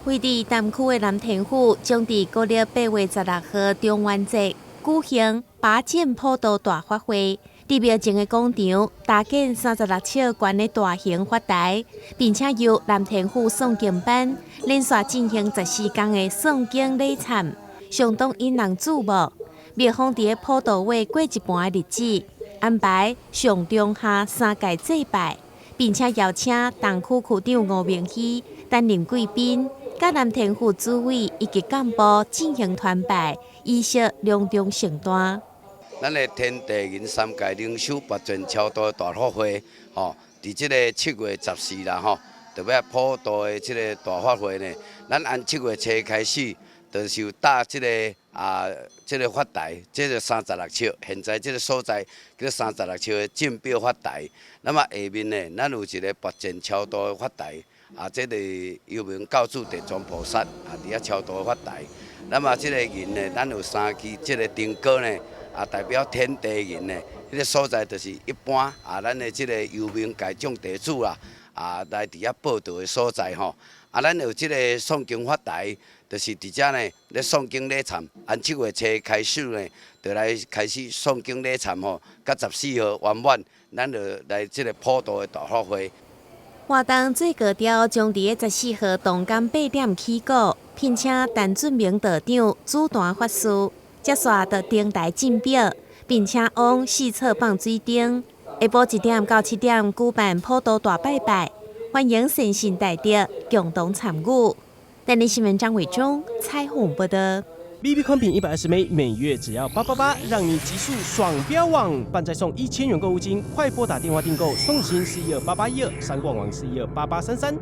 位佇東區的南天府將佇國曆8月16號中元節舉行拔劍普渡大法會，佇廟前的廣場搭建36尺懸的大型法台，並且由南天府誦經班連續進行14天的誦經禮懺，相當引人注目。廟方佇普渡月過一半的日子，安排上中下三界祭拜，並且邀請東區區長吳明熙擔任貴賓，佮南天府主委以及幹部進行團拜，儀式隆重盛大。咱的天地銀三界靈修拔劍超度大法會，吼，佇這个7月14啦，吼，就欲普渡的這个大法會呢，咱按7月初開始，就是有搭這个啊，這个法台，這个三十六尺，現在這个所在叫三十六尺的正表法台。那麼下面呢，咱有一个拔劍超度的法台，啊，這个幽冥教主地藏菩薩啊，佇遐超度的法台。那麼這个銀呢，咱有三支這个燈光呢，啊，代表天地銀呢，彼个所在就是一般啊，咱的這个幽冥界眾地主啊，啊，來佇遐報到的所在吼。啊，咱有這个誦經法台，就是佇遮呢咧誦經禮懺，按7月初開始呢，就來開始誦經禮懺吼，到14號圓滿，咱就來這个普渡的大法會。活動最高潮將佇14號傍昏8點起鼓，聘請陳俊明道長主壇法事，接續就登台進表，並且往四處放水燈。下晡1點到7點舉辦普渡大拜拜，歡迎善信大德共同參與。等新聞張偉忠採訪報導。 B B 寬頻120 M，每月只要888，讓你極速爽飆網，辦再送1000元購物金，快撥打電話訂購，送信412-8812，三廣網412-8833。